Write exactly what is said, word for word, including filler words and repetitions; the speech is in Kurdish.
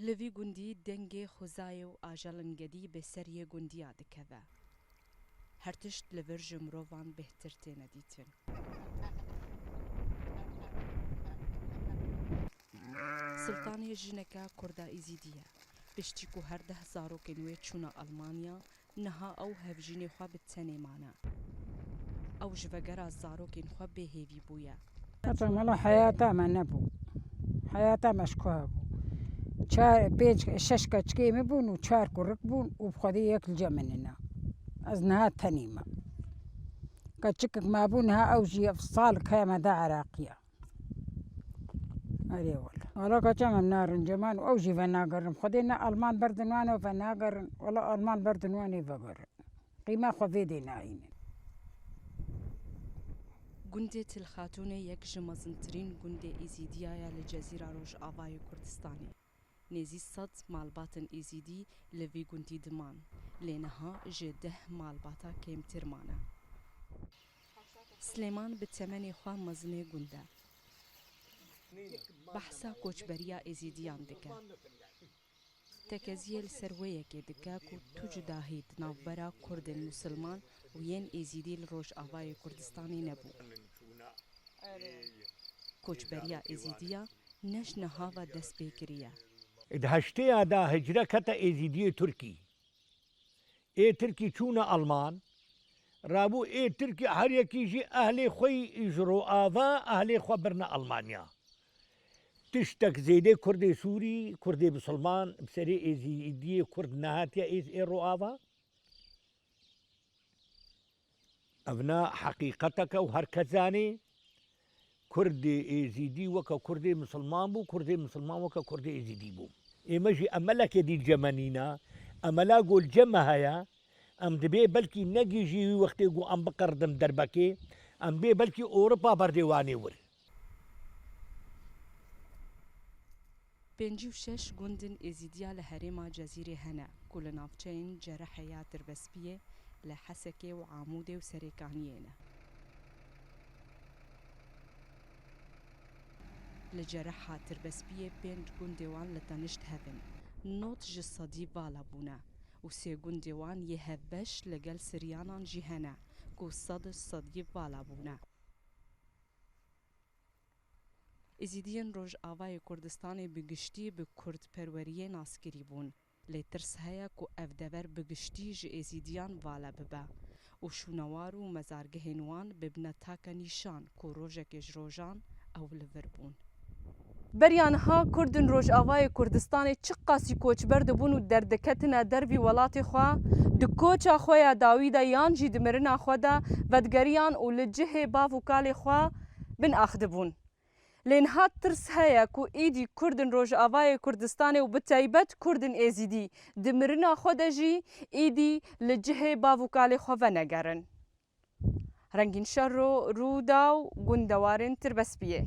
Li vî gundî dengê xwezayê û ajelên gedî bi ser yê gundiya dikeve. Her tişt li vir ji mirovan bêhtir têne dîtin. Siltanê jineke Kurda Êzîdî ye. Piştî ku her deh zarokên wê çûne Almanya, niha ew hevjînê xwe bi tenê mane. Ew ji vegera zarokên xwe bêhêvî bûye. Heta mala heyata me nebû. Heyata me ji ku hebû. Çar, pênc, şeş keçikê min bûn û çar kurik bûn û bi xwedê yek li cem min hene. Ez niha tenî me. Keçikek me bû, niha ew jî ev sal heye me da Iraqiya. Erê wele. Wala keçem em narin ceman û ew jî venagerin. Xwedê ne Alman berdin wan û venagerin. Wala Alman berdin wan ê vegerin. Qîma xwe vê dê nayînin. Gundê Til Xatûnê yek ji mezintirîn gundê Êzîdiya ye li Cezîra Rojavayê Kurdistanê. Nêzî sed malbatên Êzîdî li vî gundî diman, lê niha ji deh malbata kêmtir mane. Silêman bi temenê xwe mezinê gund e. Behsa koçberiya Êzîdiyan dike. Tekeziyê li ser wê yekê dike ku tu cudahî di navbera Kurdên Musilman û yên Êzîdî li Rojavayê Kurdistanê nebû. Koçberiya Êzîdiya ne ji niha ve dest pê kiriye. Di heştê ya da hicre kete Êzîdiyê Tirkî. Ê Tirkî çûne Alman, rabû ê Tirkî her yekî jî ehlê xwe yî ji Roava ehlê xwe birine Almanya. Tiştek zêdê Kurdê Sûrî, Kurdê Misilman bi serê Êzîdiyê Kurd nehatiye ê, ê Roava. Evna heqîqeteke û her kes zanê, Kurdê Êzîdî weke Kurdê Misilman bû, Kurdê Misilman weke Kurdê Êzîdî bû. Ê me jî emelekê dî li cem me nîne, emela ku li cem me heye, em dibê belkî negihîjî wî wextê ku em biqerdin derbekê, em bê belkî Ewropa berdê wanê wir. Pêncî û şeş gundên Êzîdiya li herêma Cezîrê hene ku li navçeyên Cerehê ya Tirbespiyê, li Hesekê û Amûdê û Serêkaniyê ne. Li Cereha Tirbespiyê pênc gundê wan li tenişt hev in, nod ji sedî vala bûne û sê gundê wan yê hevbeş li gel Siryanan jî hene ku sed ji sedî vala bûne. Êzîdiyên Rojavayê Kurdistanê bi giştî bi kurdperweriyê naskirî bûn, lê tirs heye ku ev dever bi giştî ji Êzîdiyan vala bibe û şûnewar û mezargehên wan bibine take nîşan ku rojekê ji rojan ew li vir bûn. Beriya niha Kurdên Rojavayê Kurdistanê çiqasî koçber dibûn û derdiketine dervî welatê xwe, di koça xwe ya dawî de yan jî di mirina xwe de vedigeriyan û li cihê bav û kalê xwe bin axdibûn. Lê niha tirs heye ku îdî Kurdên Rojavayê Kurdistanê û bi taybet Kurdên Êzîdî di mirina xwe de jî îdî li cihê bav û kalê xwe venegerin. Rengîn Şerro, Rûdaw, Gundewarên Tirbespiyê.